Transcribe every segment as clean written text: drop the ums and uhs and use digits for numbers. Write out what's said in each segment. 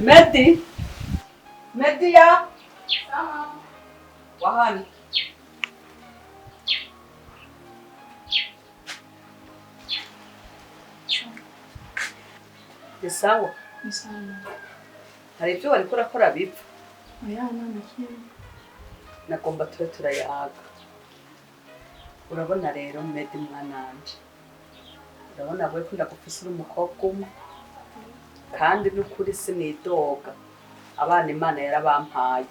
Medi, Mediya, wahano. Ni sawa? Ni sawa. Hari ibyo wariko urakora bipfa? Oya, nta na kimwe. Nagomba tube turayaga. Urabona rero Medi mwananje, urabona we ko ndagufise uri umukobwa umwe, kandi n'ukuri sinidoga, abana Imana yarabampaye.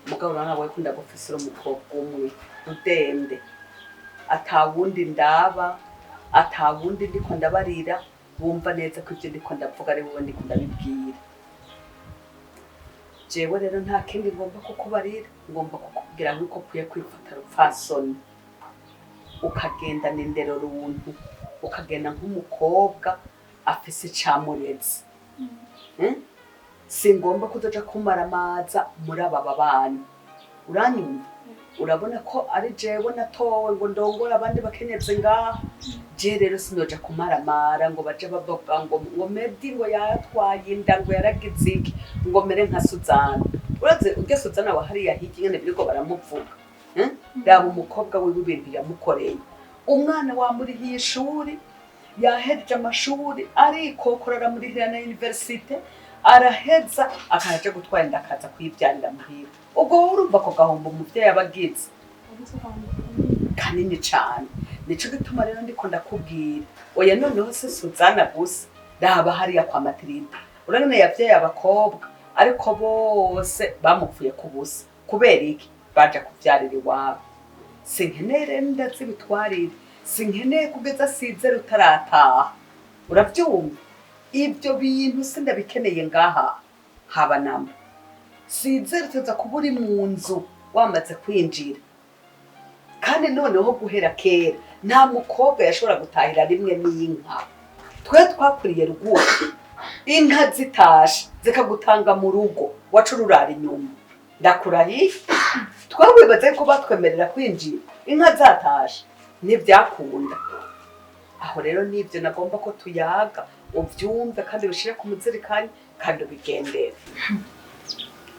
Mugabo urabona we ko ndagufise uri umukobwa umwe rudende, atawundi ndaba, atawundi ndiko ndabarira, wumva neza ko ibyo ndiko ndavuga ari wowe ndiko ndabibwira. Jewe rero nta kindi ngomba kukubarira, ngomba kukubwira nk'uko ukwiye kwifata rupfasoni, ukagendana indero runtu, ukagenda nk'umukobwa afise icamureze. Singomba kuzoja kumaramaza muri aba babana. Uranyumva? Urabona ko ari jewe natowe ngo ndongore abandi bakenyezi ngaha. Je rero sinoja kumaramara ngo baje bavuga ngo Medi ngo yatwaye inda, ngo yaragize iki, ngo mere nka Suzana. Urazi urya Suzana wa hariya hirya ingene biriko baramuvuga. Raba umukobwa wiwe ibintu yamukoreye. Umwana wamurihiye ishuri, yahejeje amashuri, arikokora aramurihira na universite, araheza akaja gutwara inda akaza kuyivyarira muhira. Ubwo wowe urumva ko gahombo umuvyeyi aba agize kanini cane. Nico gituma rero ndiko ndakubwira, oya noneho si Suzana gusa, raba hariya kwa Matilda. Urabona yavyaye abakobwa, ariko bose bamupfuye ku busa. Kubera iki? Baja kuvyarira iwabo. Sinkeneye rero inda z'ibitwarire, sinkeneye kugeza sizere utarataha. Uravyumva? Ivyo bintu sindabikeneye ngaha haba namba. Sizere tuza kuba uri mu nzu wamaze kwinjira. Kandi noneho guhera kera nta mukobwa yashobora gutahira rimwe n'inka. Twe twakuriye ruguru, inka zitashe zikagutanga mu rugo, waca ururara inyuma. Ndakurahiye, twawibaze ko batwemerera kwinjira inka zatashe, ntivyakunda. Aho rero nivyo nagomba ko tuyaga, uvyumve kandi ubishire ku muzirikani kandi ubigendere.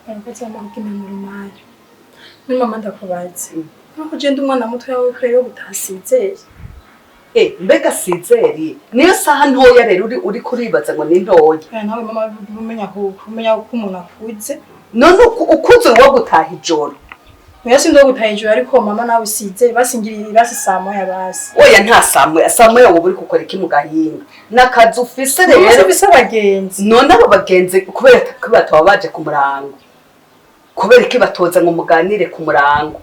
Barakoze bampa umwanya. Ni mama ndakubaza. Nkuko ugenda umwana muto yawe kwera gutaha sizeri. Mbega sizeri niyo saha ntoya rero uri kuribaza ngo ni ntoya. Oya nawe mama umenya ko umenya ko umuntu akuze. None ukuze wo gutaha ijoro. Oya sindi wo gutaha ijoro, ariko mama nawe sizeri basingiriye basi saa moya basi. Oya nta saa moya, saa moya wowe uri gukora iki mu gahinga? Nakazi ufise rero. None ufise abagenzi. None abo bagenzi kubera ko bataba baje ku murango, kubera iki batoza ngo muganire ku murango?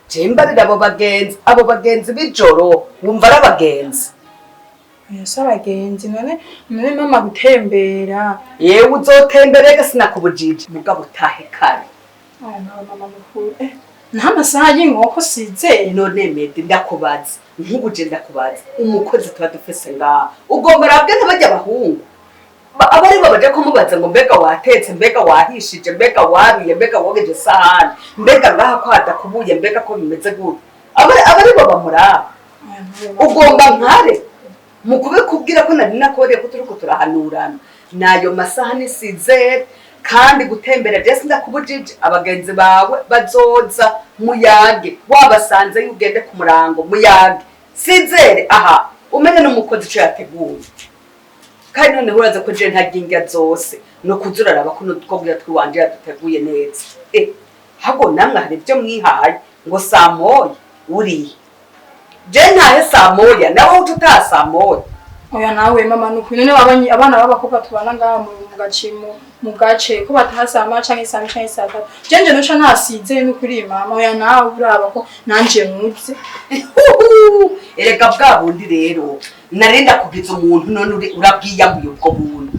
Je mbarira abo bagenzi, abo bagenzi b'ijoro wumva ari abagenzi. Oya si abagenzi, none mama gutembera. Yewe uzotembera rega sinakubujije, mugabo utahe kare. Oya nawe mama mukuru. Nta masaha y'inkoko sizeye. None Medi ndakubaza, nk'ubu je ndakubaza, umukozi tuba dufise ngaha ugomba arabwe ntabajya abahungu abari bo baje kumubaza ngo mbega watetse, mbega wahishije, mbega waruye, mbega wogeje isahani, mbega ngaha ko hadakubuye, mbega ko bimeze gute? Abari bo bamuraba. Ugomba nkare mu kubikubwira ko nari nakubariye ko turiko turahanurana nayo masaha ni sizere. Kandi gutembera je sindakubujije, abagenzi bawe bazoza muyage, wabasanze ugende ku murango muyage. Sizere aha umenye n'umukozi ico yateguye. Kandi noneho uraza ko je ntarya indya zose, no kuza uraraba ko n'udukobwa twiwanje yaduteguye neza. Hago namwe hari ibyo mwihaye ngo saa moya uriye. Je ntahe saa moya, nawe uca utaha saa moya. Oya nawe mama nukuri, none wabonye abana b'abakobwa tubana ngaha mu gace, mu gace ko bataha saa moya canke saa mbiri canke saa tatu. Je nje noca nasize nukuri mama. Oya nawe uraba ko nanje nkuze. Erega bwa bundi rero narinda kugiza umuntu, none urabwiyambuye ubwo buntu.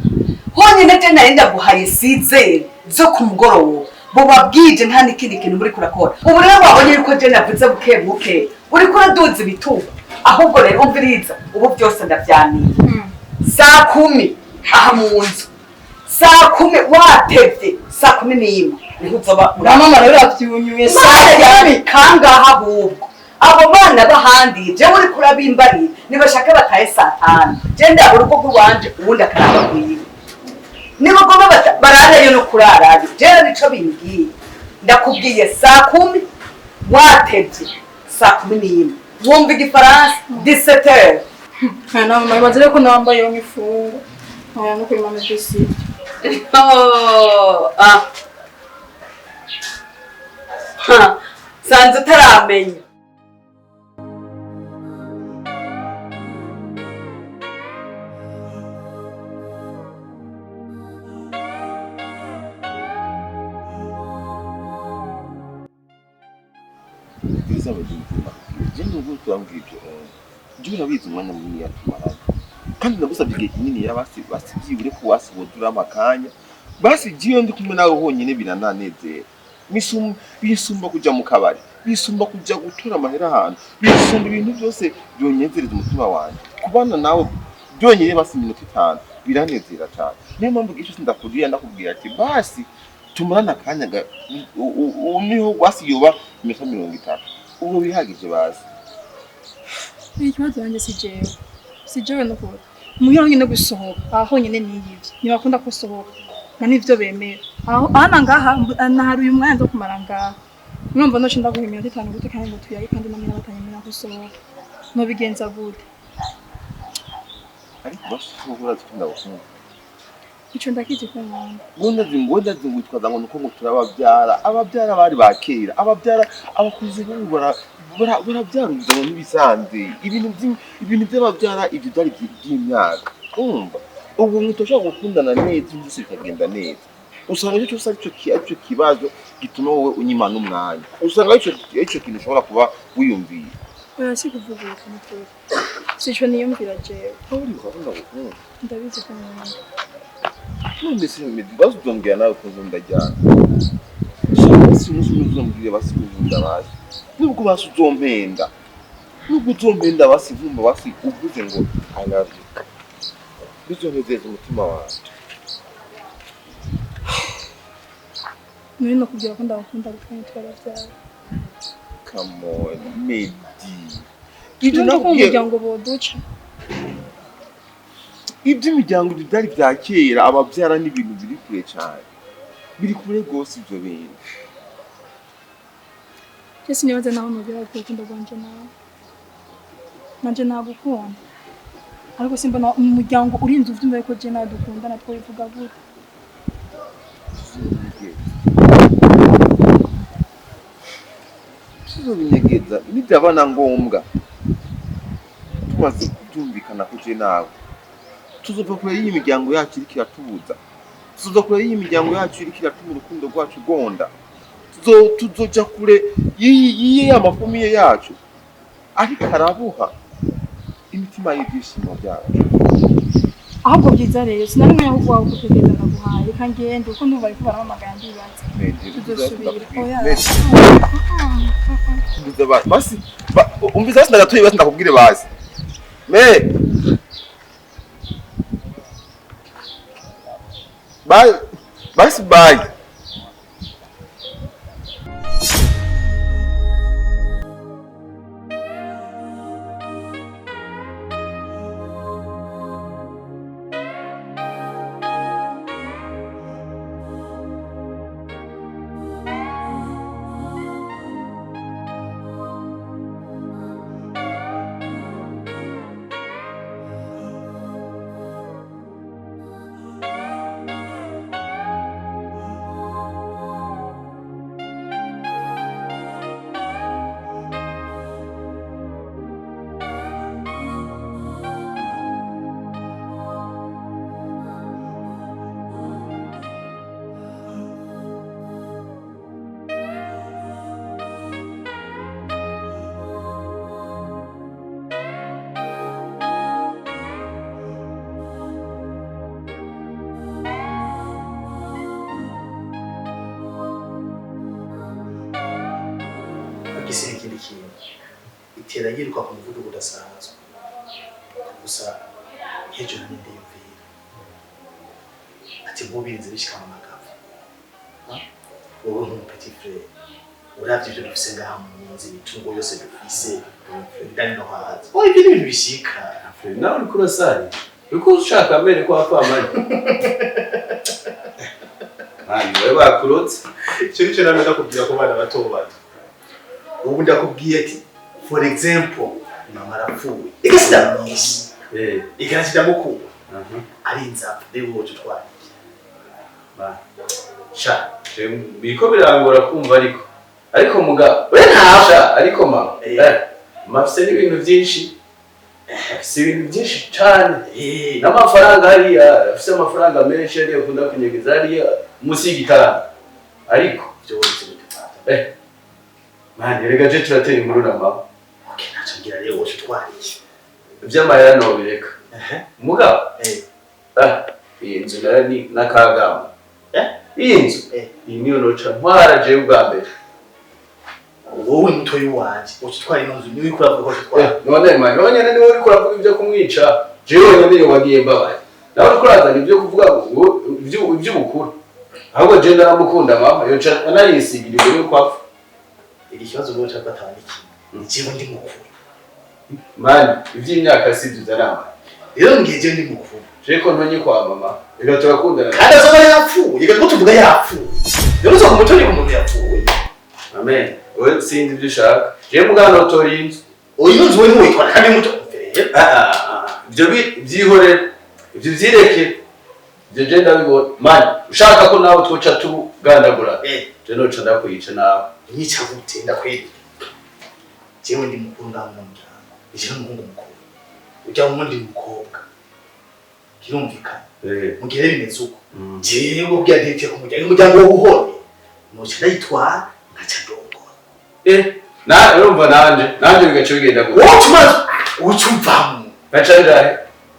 Honyine je narinda guhaye sizere zo ku mugoroba, buba bwije nta n'ikindi kintu muri kurakora. Ubu rero wabonye yuko je navuze buke buke, uriko uraduza ibitugu. Ahubwo rero umviriza, ubu byose ndavyaniye. Saa kumi aha mu nzu, saa kumi watevye, saa kumi n'imwe niho uzoba uri. Mama rero uravyunyuye saa Mana kumi. Kangaha ahubwo abo bana b'ahandi jewe uriko urabimbarira, nibashake batahe saa tanu, je ndaba urugo rw'iwanje uwundi akaraba rwiwe. Nibagomba barareyo no kurarayo. Jewe nico bimbwiye. Ndakubwiye 10:00 watevye 11:00. Wumva igifaransa 17h. Oya nawe mama, ibaze rero ko nambaye nk'ifungo. Oya nukuri mama, ibyo si byo. Oh, ah. Ha, sanze utaramenya. Bwiza bagenzi bakubwira je nubwo turambwira ibyo, je urabizi umwanya munini yatumaranye, kandi nagusabye igihe kinini ya basi basi byibure ko wasi wodurama akanya basi. Jiyo ndi kumwe nawe honyine birananezera, bisumba kuja mu kabari, bisumba kuja gutura amahera ahantu, bisumba ibintu byose byonyezereza umutima wanje. Kubana nawe byonyine basi iminota 5 biranezera cyane. Niyo mpamvu igihe cyose ndakubwira, ndakubwira ati basi tumarane akanya niho basi yoba iminota 30 ubu bihagije basi. Ikibazo yanjye si jewe, si jewe nukuri. Muhira honyine gusohoka aha honyine niyivye, ntibakunda gusohoka na nivyo bemera aho ahana ngaha nahari uyu mwanya nzo kumara ngaha. Urumva noce ndaguha iminota 5 gute kandi ngo tuyage, kandi namwe batanyemera gusohoka, nobigenza gute? Ariko basi urazi ko ndagukunda. Ico ndakizi ko nkunda. Ngunda zingwitwaza ngo nuko ngo turababyara, ababyara bari bakera, ababyara abakuze b'ubu barabyara ubuzima n'ibisanzwe, ibintu by'ababyara ibyo byari by'imyaka. Urumva ubu ntitushobora gukundana neza, ibintu byose bikagenda neza. Usanga icyo cyose aricyo kibazo gituma wowe unyimana umwanya, usanga aricyo kintu ushobora kuba wiyumviye. Oya, si kuvuga uko nukuri, sico niyumvira jewe. Wowe uribuka ko ndagukunda? Ndabizi ko nkunda. None se Meddy, basi uzombwira nawe ko nkunda ryari? Shaka basi umunsi umwe uzombwire basi ko nkunda basi. Nubwo basi uzompenda. Nubwo uzompenda basi vumba basi uvuze ngo I love you. Bizonezeza umutima wawe. None nokubwira ko ndagukunda gute kandi turabavyara? Come on, Meddy. Ibyo None ko nakubwiye umuryango boduca. Iby'imiryango ibyo byari bya kera, ababyara n'ibintu biri kure cyane. Biri kure rwose ibyo bintu. Je sinibaza naho nogera ku rukundo rwanje nawe. Nanje nagukunda. Ariko simbona umuryango urinze uvyumva yuko je nawe dukundana, twobivuga gute? Tuzobinyegeza nibyaba na ngombwa tumaze kubyumvikana ko je nawe tuzova kure y'iyi miryango yacu iriko iratubuza, tuzova kure y'iyi miryango yacu iriko iratuma urukundo rwacu rwonda. Tuzoja kure y'iyi ya mafamiye yacu ariko araboha imitima y'ibyishimo byacu. Ahubwo byiza rero sinari umwanya wawe gutekereza, naguhaye reka ngende kuko ndumva bariko barampamagara, ndibaza. Tuzosubira. Oya. Umviza basi umviza basi ndagatuye basi ndakubwire basi me bye basi bye. Igisi ikindi kintu itera yiruka ku muvuduko udasanzwe. Gusa hejuru n'indiyumvira ati nkubirinze bishika mu magapfa wowe nk'umu petit frère uravye ivyo dufise ngaha mu nzu, imitungo yose dufise indani no hanze, oh, ivyo ni ibintu bishika. Nawe uriko urasari, uriko ushaka mbere ko hapfa amagi. Mani wewe bakurotse. Icyo nicyo namwe ndakubwira ko bana bato bato. Ubu ndakubwiye ati for example, mama arapfuye, ega sindamwishe, ega ndamukunda, arinze apfa, rero wowe utwara iki? Mani. Sha. Je, biriko birangora kumva, ariko mugabo We ntabwo. Sha, ariko mama, mama afise n'ibintu byinshi, afise ibintu byinshi cane n'amafaranga hariya, afise amafaranga menshi hariya akunda kunyegeza hariya munsi y'igitanda, ariko Byose bitwara. Mani, rega je turatera inkuru na mama. Okay, ntacyo mbwira rero, wowe utwara iki? Ivy'amahera nobireka. Mugabo, iyi nzu nayo ni n'akagama. Iyi nzu, iyi niyo noca ntwara jewe ubwa mbere. Wowe mutoyi wanje, wowe utwara ino nzu, niwe ukora ko utwara. None mani, wowe nyene niwe uriko uravuga ivyo kumwica, jewe wenyene niyo wagiye mbabaye, nawe uriko urazana ivyo kuvuga ngo ivy'ubukuru. Ahubwo jewe ndaramukunda mama, yoca anayisigira imbere yuko apfa. Iki kibazo wowe cyafata niki? Jewe ndi mukuru. Mani, ivy'imyaka sivyo uzanama. Rero ngiye, jewe ndi mukuru. Jewe ko ntonye kwa mama, reka turakundana. Kandi azoba yapfuye, reka two tuvuga yapfuye, rero uza kumutora umuntu yapfuye. Amen, wewe sinzi ivyo ushaka, jewe mugabo notora iyi nzu. Uyu nzu we ntiwitwara kandi muto. Ah, ah, ah, ivyo vyihorere, ivyo vyireke, ivyo je ndabibona. Mani, ushaka ko nawe twoca tugandagura, je noca ndakwica nawe. Nyica gute? Ndakwereka, jewe ndi mukuru ngaho mu muryango, jewe umuhungu mukuru, ujya wundi mukobwa, kirumvikana? Mu gihe rero bimeze uko, jewe ubwira ntibitiye ku muryango, umuryango wo uhone noca ndayitwara nkaca ndongora. Na urumva nanje bigaca bigenda gutya. Wowe umaze uca uvamwo. Ngaca njahe?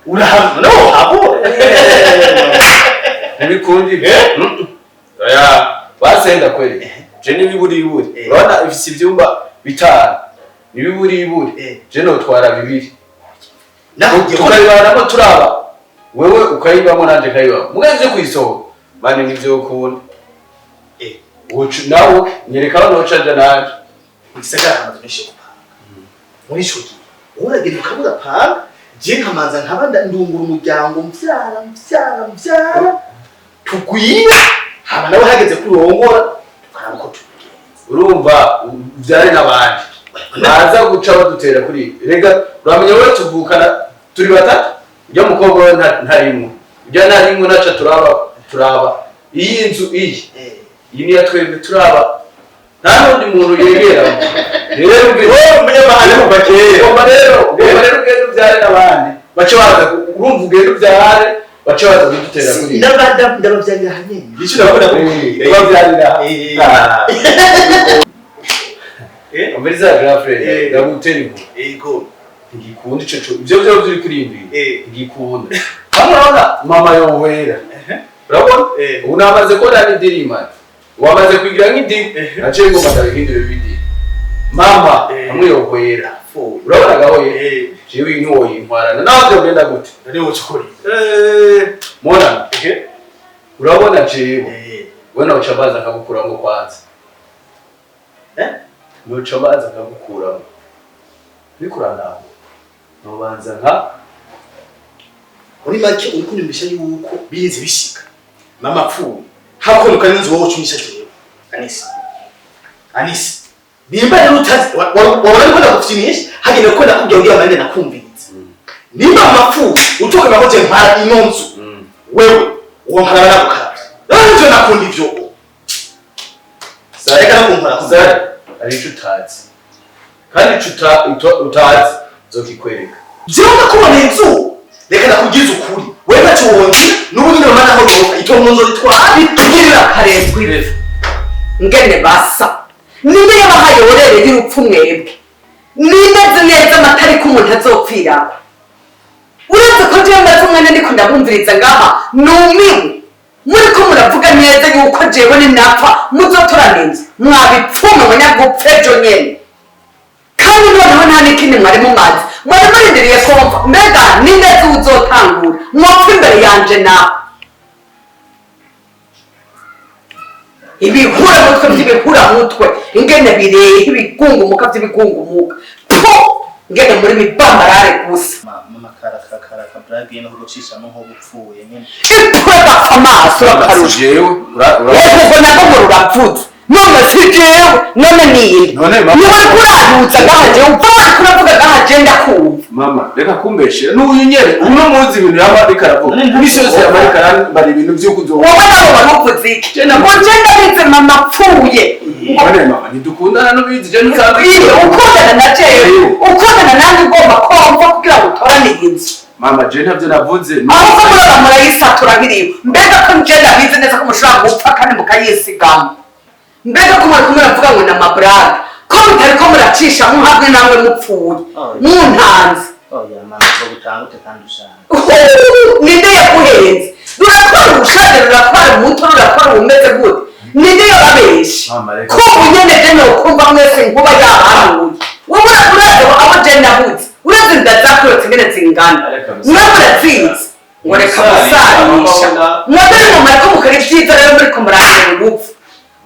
Urahamwe no habura. Ntibikundi ibyo. Oya, basenda kweli, je n'ibiburiburi, urabona ifise ivyumba bitanu, n'ibiburiburi, je notwara bibiri. Nakubwiye ko tukabibanamo, turaba wewe ukayibamo nanje nkayibamo, mugenzi kuyisohoka mani nivyo ukunda. Nawe nyereka aho noca nja nanje. Mu gisagara hari amazu menshi yo gupanga. Muri ico gihe wowe uragenda ukaba urapanga, je nkamanza nkaba ndungura umuryango, mvyara mvyara mvyara tugwire, hama nawe hageze kurongora tukaraba uko tubigenza. Urumva vyari n'abandi baza guca badutera kuri, rega uramenya wewe tuvukana turi batatu, ujya mukobwa we ntarimwo, ujya ntarimwo, naca turaba iyi nzu iyi, iyi niyo twebwe turaba, nta n'undi muntu yegera rero. Wowe umunyamahane kuva kera. Ugomba rero ugende ubyare n'abandi bace baza urumva, ugende ubyare bace baza kudutera kuri. Ndabavyarira hanyene, nico ndabona kubwira. Babyarira. Ah. Umviriza grand frère, ndagutera inkuru. Ego. Ntigikunda ico ivyo vyo uri kurimbira. Ntigikunda hamwe, urabona mama yohera, urabona, ubu namaze kubona n'idiri, mani wamaze kugira nk'idiri, naciye ngomba ndabihindure bidiri mama. Hamwe yohera. Apfuye. Urabona gahoye, jewe ntiwoyintwarana nawe vyogenda gute? None woca ukora iki? Mona, urabona jewe, we noca mbanza nkagukuramwo kwanza. Noca mbanza nkagukuramwo, uriko urantahura, nobanza nka Muri make uri kunyumvisha yuko birinze bishika mama apfuye hakonuka n'inzu, wowe ucumisha jewe? Anisi, Anisi, nimba rero utazi wabona ariko ndagufyinisha, hagenda ko ndakubwira ugira amande nakumviriza. Nimba mama apfuye utoka ko je ntwara ino nzu, wewe uwo nkaraba nagukaravye, rero nivyo nakunda ivyo. Reka no kunkora. Sari, hari ico utazi, kandi ico utazi nzokikwereka. Jewe ndakubona inzu, reka ndakubwiza ukuri, wewe ntacyo wongira n'ubu nyine mama naho yopfa itongo nzoritwara. Biturira karengwa ivu ngene basa, ninde yabahaye orere y'urupfu mwebwe? Ninde azi neza amatariki umuntu azopfirako? Uretse ko jewe maze umwanya ndiko ndabumviriza ngaha, numiwe. Muriko muravuga neza yuko jewe ninapfa muzotorana inzu, mwabipfuma munyagupfa ejo nyene. Kandi noneho nta n'ikindi mwari mumazi, mwari murindiriye ko mpfa. Mbega ninde azi uzotangura mwopfa imbere yanje? Nawe ibihuramutwe by'ibihuramutwe, ingene birehe ibigungumuka by'ibigungumuka. Po! Ngene muri bibamarare gusa. Mama kara kara kabrage no gucishamo nko gupfuye nyene. Ipfura gapfa amaso urakarusha. Jewe Wowe ubwo nabwo ngo rurapfutse. None si jewe, none ninde? None mama. Niwe uriko uraduza ngaha jewe, upfa wariko uravuga ngaha jewe ndakumva. Mama, reka kumbeshera. N'uyu nyene uno muzi ibintu yaba ariko aravuga. Imisi yose yaba ariko arambara ibintu vy'uko uzoba. Wowe nawe waruvuze iki? Ngo je ndabizi mama apfuye. None mama, ntidukundana n'ubizi je ntusanzwe. Iyo ukundana na jewe, ukundana nanjye ugomba komva kugira ngo utorane inzu. Mama, je ntavyo navuze. Aho ko muraba murayisatura biriwe. Mbega ko nje ndabizi neza ko mushobora gupfa kandi mukayisigama. Mbega ko muriko muravuga ngo ni amaburage. Ko mutariko muracisha hamwe namwe mupfuye. Muntanze. Oya mama ko gutangute kandi ushaka. Ninde yaguhenze? Ruratwara ubushaje, ruratwara umuto, ruratwara ubumeze gute? Ninde yababeshe? Mama, reka. Ko unyene je nokumva mwese nkuba yabahanuye. Wowe urazi abo je nabuze. Urazi inda zakurotse ingene zingana. Reka gusa. Mwe murazizi. Ngo reka Gusarisha, gusarisha. mama, Mwebwe mu mariko mukora ibyiza rero muriko murangira urupfu.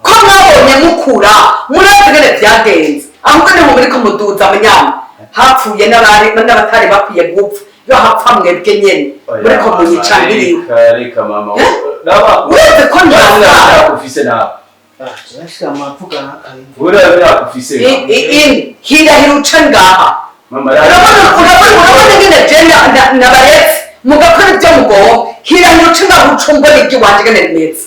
Ko mwabonye mukura, murazi ingene vyagenze. Ahubwo ni mu muriko muduza amanyama. Hapfuye n'abari n'abatari bakwiye gupfa. Yo hapfa mwebwe nyene. Muriko munyica biriwe. Reka, reka mama. Naba Uretse ko ntangara. ufise nawe. Ah, jashika mavuga nakaye. Uriya myaka ufise. Hirahira uce ngaha. Mama, Urabona urabona urabona ingene je nabaretse mugakora ibyo mugomba. Hirahira uce ngaha uce mbona iby'iwanje ingene rimeze.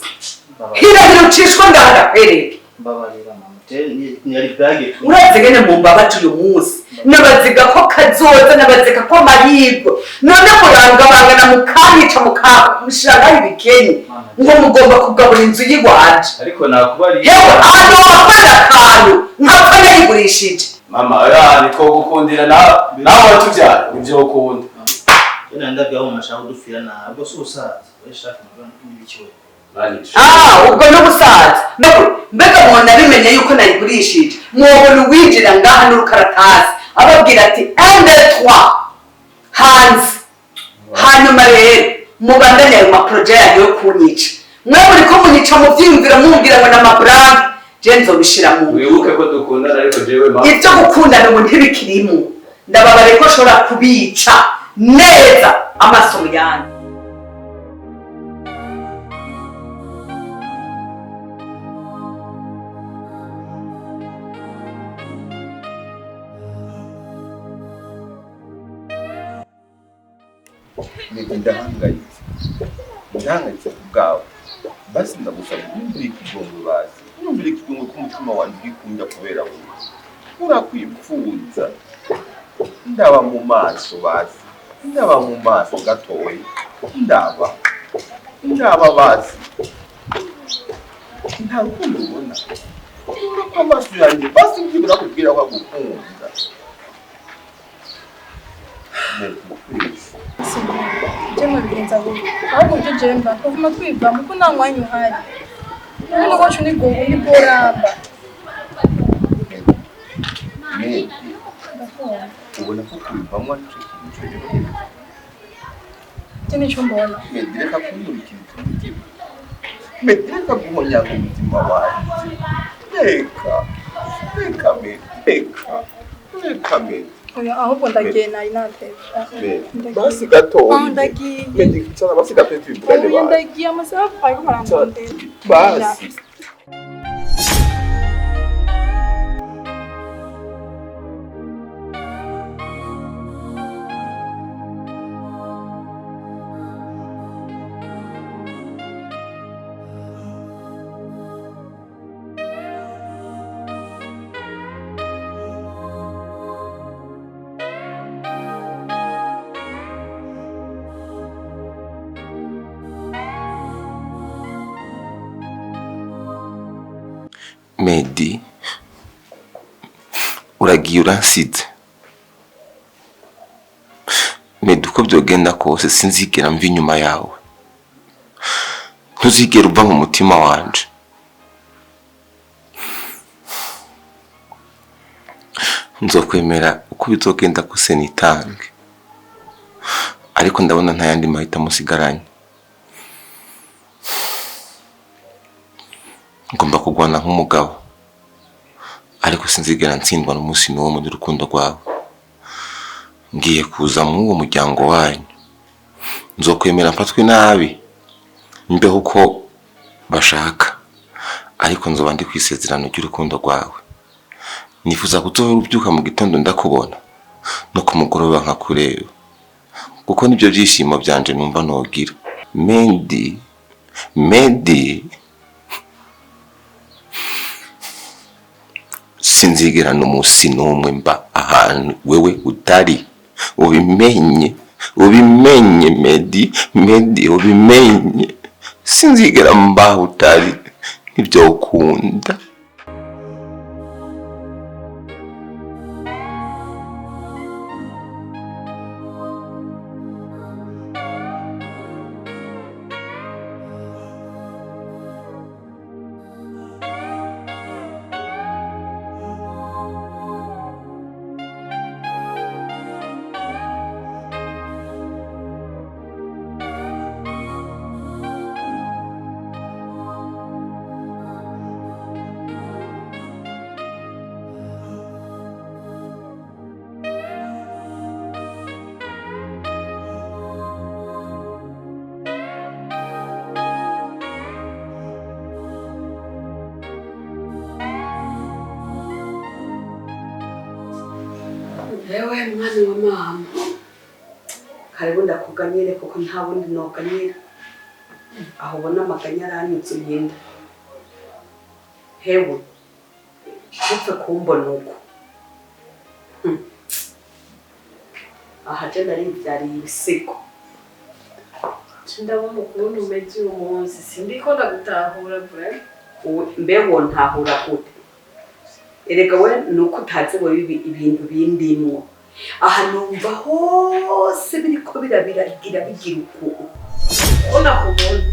Hirahira ucishwe ngaha ndakwereke. Mbabarira mama. Je ni brage. Urazi ngene mumbabaje uyu munsi. Nabaziga ko kazoza, nabaziga ko mahirwe. None murangabangana mukanyica mukamushiragaho ibikenye. Ngo mugomba kugabura inzu y'iwanje. Ariko nakubariye. Hewe ahantu wakorera akantu nkapfa nayigurishije. Mama, oya niko gukundira nawe nawe watubyara nivyo ukunda. Ina ndabya aho mashaka dufira nabwo so usaza. We shaka mugana n'ibiki we. Ah, ubwo n'ubusaza. Mbega mubona bimenye yuko nayigurishije. Mwobona uwinjira ngaha n'urukaratasi ababwira ati 1 2 3 hanze. Hanyuma rero mubandanye ayo maproje yanyu yo kunyica. Mwe muriko munyica mu vyiyumviro mumbwira ngo ni amaburage. Je nzobishira mu Wibuke ko dukundana ariko jewe mama. Ibyo gukundana ubu ntibikirimo. Ndababare ko nshobora kubica neza amaso yanyu. Ndahangayitse. Ndahangayitse ku bwawe. Basi ndagusaba unyumvire ikigongo basi. Unyumvire ikigongo k'umutima wanjye uri kubera wowe. Urakwipfuza. Ndaba mu maso basi. Ndaba mu maso gatoya. Ndaba. Ndaba basi. Nta rukundo ubona. Ubona ko amaso yanjye basi byibura kubwira ko agukunda. Please. Je mubigenza gute? Ahubwo ibyo je mba kuvuma twivamo kuko nta mwanya uhari. Ubundi wacu ni gogo ni boramba. Meddy, ubona ko kubivamo aricyo kintu cyonyine. Iki nicyo mbona. Meddy, reka kunkurikira umutima. Meddy, reka guhonyanga umutima wanjye. Reka, reka Meddy, reka, reka Meddy. Oya ahubwo ndagiye nari natevye. Meddy, basi gatoya. Ndagiye. Meddy, icara basi gatoya tubivugane Oya basi. ndagiye amasaha ariko barangondera. Basi. Meddy, uragiye uransize. Meddy, uko byogenda kose sinzigera mva inyuma yawe. Ntuzigera uva mu mutima wanje. Nzokwemera uko bizogenda kose nitange. Ariko ndabona nta yandi mahitamo usigaranye. Ngomba kurwana nk'umugabo. Ariko sinzigera ntsindwa n'umunsi n'umwe n'urukundo rwawe. Ngiye kuza muri uwo muryango wanyu, nzokwemera mfatwe nabi, mbeho uko bashaka, ariko nzoba ndi ku isezerano ry'urukundo rwawe. Nifuza kuzohora ubyuka mu gitondo ndakubona, no ku mugoroba nkakureba, kuko nibyo byishimo byanje numva nogira. Mendi, Mendi, sinzigera n'umunsi n'umwe mba ahantu wewe utari. Ubimenye, ubimenye Medi, Medi, ubimenye, sinzigera mbaho utari, nibyo ukunda. Ewe mwana wa mama, karibu ndakuganyire kuko nta bundi noganyira. Aho ubona amaganya aranyuzuye inda. Hewe, ntupfe kumbona uko. Aha je narivyariye ibisigo. Ndabona ukuntu umeze uyu munsi, sindiko ndagutahura vraiment. Mbe wontahura gute? Erega we nuko utazi wewe ibintu bindimwo. Aha numva hose biriko birabiragira bigira uku. Ubona kubona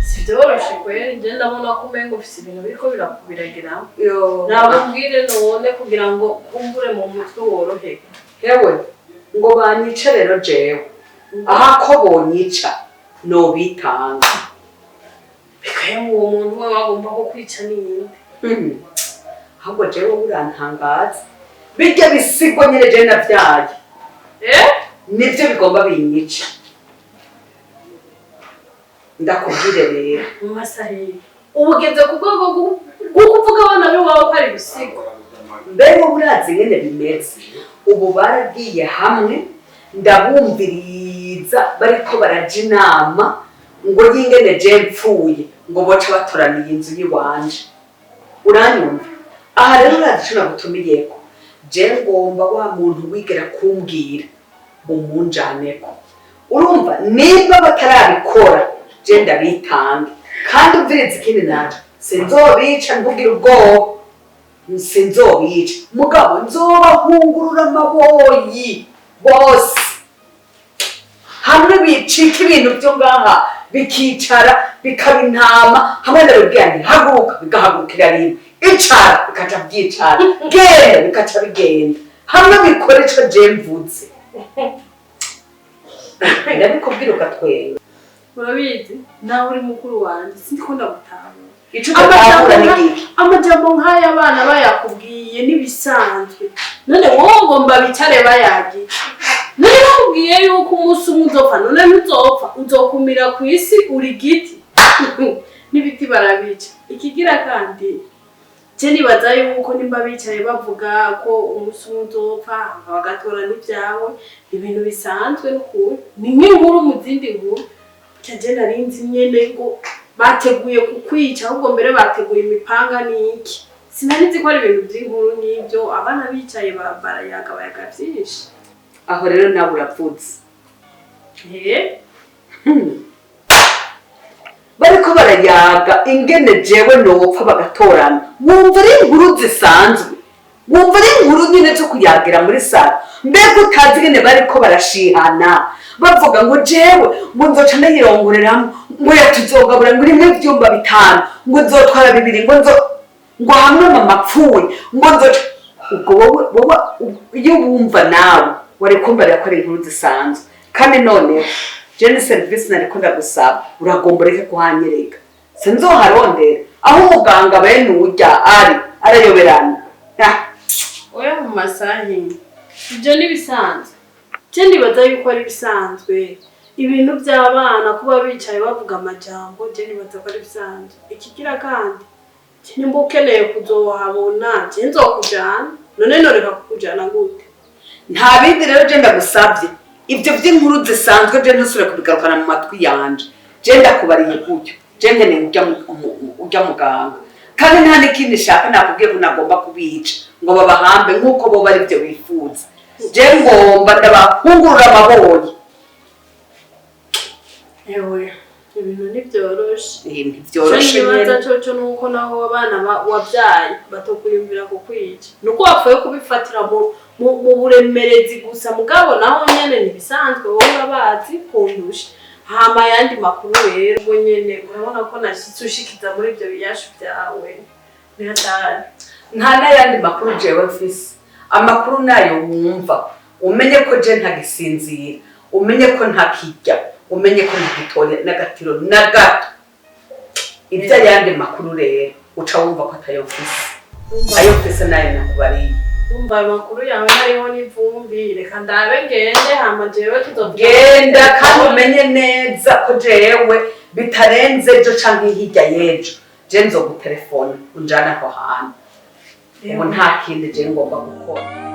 si vyoroshe kweri, nje ndabona ko umengo ufise ibintu biriko birakubiragira. Yo. Nabubwire none kugira ngo kumbure mu mutwe worohe. Hewe, ngo banyice rero jewe. Aha ko bonyica nobitanga. Bikaye uwo muntu we wagomba ko kwica ninde? Ahubwo jewe urantangaza. Bijya bisigwa nyine je navyaye. Nivyo bigomba binyica. Ndakubwire rero. Mu masaha ubugeze ku rwego rwo kuvuga abana b'iwawe ko ari ibisigo. Mbere urazi nyene bimeze. Ubu baragiye hamwe ndabumviriza bariko baraja inama ngo yingene je mpfuye ngo boca batoraniye inzu y'iwanje. Uranyumva? Aha rero urazi ico nagutumiyeko. Je ngomba wa muntu wigera kumbwira umunjaneko. Urumva nimba batarabikora je ndabitange. Kandi umviriza ikindi naco, sinzobica ntugira ubwoba, sinzobica mugabo nzobahungurura amaboyi bose hamwe bicika ibintu byo ngaha bikicara bikaba intama, hamwe ndabibwira nti haguruka bigahagurukira rimwe, icara bikaca byicara, genda bikaca bigenda, hamwe bikora ico je mvuze. Ndabikubwira ugatwenga. Urabizi nawe uri mukuru wanje, sindiko ndagutahura. Ico udatahura ni iki? Amajambo nk'aya abana bayakubwiye n'ibisanzwe, none wowe ngomba bicare bayagiye. None bakubwiye yuko umunsi umwe uzopfa, none ntuzopfa, uzokumira ku isi uri giti. N'ibiti barabica. Ikigira kandi je nibaza yuko nimba bicaye bavuga ko umunsi umwe uzopfa bagatora n'ivyawe, ibintu bisanzwe n'ukuri ni nk'inkuru mu zindi nkuru. Je narinzi nyene ngo bateguye kukwica, ahubwo mbere bateguye imipanga n'iki. Sinari ko ari ibintu by'inkuru n'ibyo abana bicaye barayaga bayaga byinshi. Aho rero nawe uravutse. Bariko barayaga ingene jewe nopfa bagatorana. Wumva ari inkuru zisanzwe, wumva ari inkuru nyine zo kuyagira muri saro. Mbega utazi ingene bariko barashihana bavuga ngo jewe ngo nzoca ndayirongoreramo, ngo yatuzogabura ngo rimwe ivyumba 5, ngo nzotwara 2, ngo nzo ngo hamwe mama apfuye, ngo nzoca. Ubwo wowe iyo wumva nawe wari kumbarira ko ari inkuru zisanzwe. Kandi none je ni service nariko ndagusaba, uragomba ureke kuhanyereka, sinzoharondera aho umuganga bene urya ari arayoberana. Oya mu masaha ibyo ni bisanzwe. Je ndibaza yuko ari bisanzwe ibintu by'abana kuba bicaye bavuga amajambo, je nibaza ko ari bisanzwe. Ikigira kandi, je nimba ukeneye kuzohabona, je nzokujana. None noreka kukujana gute? Nta bindi rero je ndagusabye, ibyo by'inkuru zisanzwe je ntusubire kubigarukana mu matwi yanje. Je ndakubariye gutyo, je nkeneye ujya muganga, kandi nta n'ikindi nshaka. Nakubwiye ko nagomba kubica ngo babahambe nk'uko bo bari byo bifuza. Je ngomba ndabahungurura amaboyi. Ewe, ibintu ntibyoroshe. Ntibyoroshe. Ico nibaza Nyene. coco nuko naho abana wabyaye batokwiyumvira kukwica, nuko wapfuye kubifatira mu buremerezi gusa, mugabo naho nyene ntibisanzwe, wowe urabazi kundusha. Hama ayandi makuru rero, ubwo nyene urabona ko nashitse ushikiza muri ivyo biyashu vyawe, nihatari. Nta n'ayandi makuru jewe mfise. Amakuru nayo wumva, umenye ko je ntagisinzira, umenye ko ntakirya, umenye ko ntagitore n'agatiro na gato. Ibyo ayandi makuru rero uca wumva ko atayo mfise. Ayo mfise nayo nakubariye. Umva, ayo makuru yawe hariho n'ivumbi. Reka ndabe ngende, hama jewe tuzovuga. Genda, kandi umenye neza ko jewe bitarenze ejo canke hirya y'ejo je nzogutelefona unjane aho hantu. Ubu nta kindi je ngomba gukora.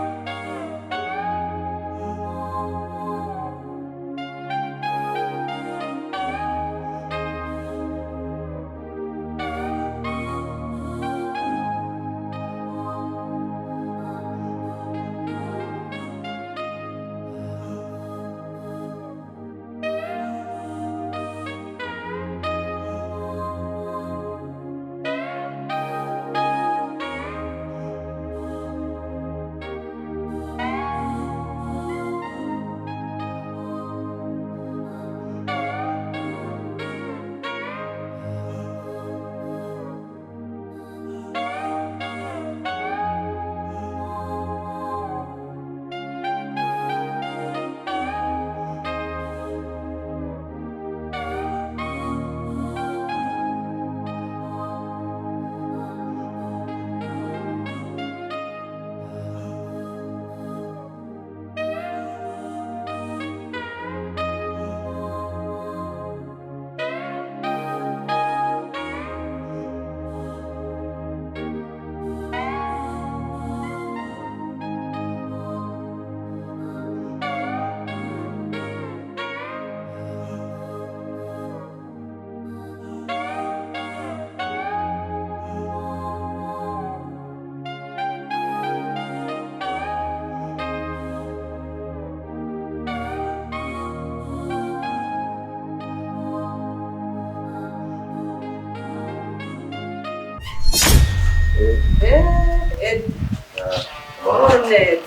Mahoro neza,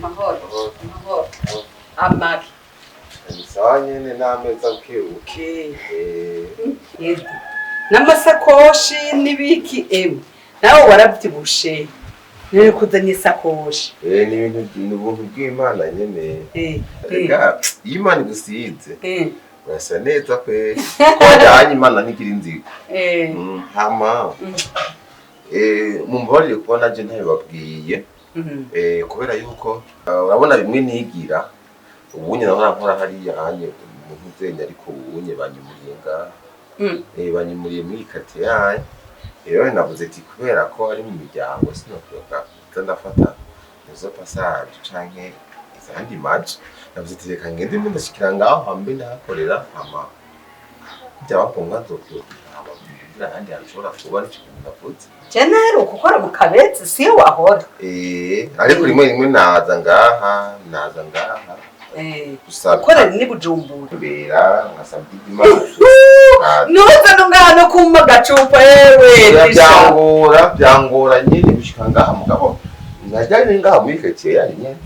mahoro mahoro, amagi. Ni sawa nyene, n'ameza bukebuke. N'amasakoshi n'ibiki, ewe nawe warabyibushe rero kuzanye isakoshi. Ni ibintu, ni ubuntu bw'Imana nyene. Rega iyo Imana igusize urasa neza kweri, ko wajyanye Imana ntigira inzigo. Hama mumbabarire kuba naje ntabibabwiye, kubera yuko urabona bimwe nigira ubunye nahora nkora hariya hanye mu ntuzenya, ariko ubunye banyimuriye ngaha. Banyimuriye muri quartier yanyu. Rero navuze ati kubera ko ari mu miryango sinokwibuka kuza ndafata izo passage canke izandi maji, navuze ati reka ngende mbe ndashikira ngaho hambe ndahakorera, hama byaba ngombwa nzokwibuka hama ngira ahandi hantu nshobora kuba. Nico kintu navuze. Je naheruka ukora mu Kabezi, siyo wahora? Ariko rimwe rimwe naza ngaha, naza ngaha gusa. Ukorera ni Bujumbura? Bera nkasabye Imana. Nuza no ngaha no kumpa agacupa yewe. Byangora, byangora nyine gushika ngaha, mugabo najyanye ngaha muri quartier yanyu nyene.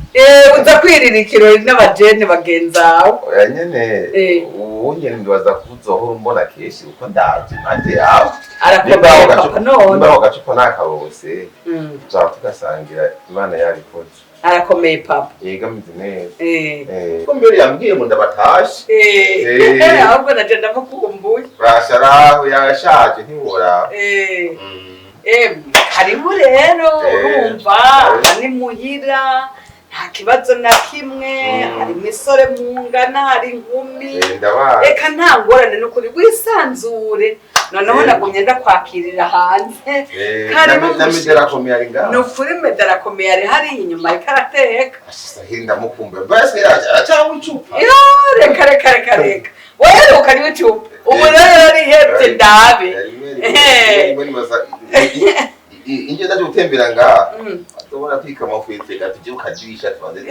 Uza kwirira ikirori n'abajene bagenzawe. Oya nyene. Ubu nyene ndibaza kuzohora umbona kenshi kuko ndaje impande yawe. Arakomeye papa none. Nimba ako gacupa nakabose, tuzaba tugasangira Imana yabikoze. Arakomeye papa. Yega, ameze neza. Ko mbere yambwiye ngo ndabatashe. Ahubwo naje ndamukumbuye. Basharaho yashaje ntiworaba. Karibu rero. Urumva, aha ni muhira. Nta kibazo na kimwe. Hari imisore mungana, hari inkumi. Ndabazi. Reka, nta ngorane, n'ukuri wisanzure. Noneho nagumye ndakwakirira hanze. Karibu. Na Mushiki. Mederakomeye ari ngaha? Ni ukuri Mederakomeye ari hariya inyuma, ariko arateka. Sahili ndamukumbuye, basi aracyanywa icupa? Yo, reka reka reka reka, waheruka niwe icupa, ubu rero yarihebye, ndabe. Inje ndaje gutembera ngaha, tubona twika amafu yiteka, tujye ukadirisha tubanze.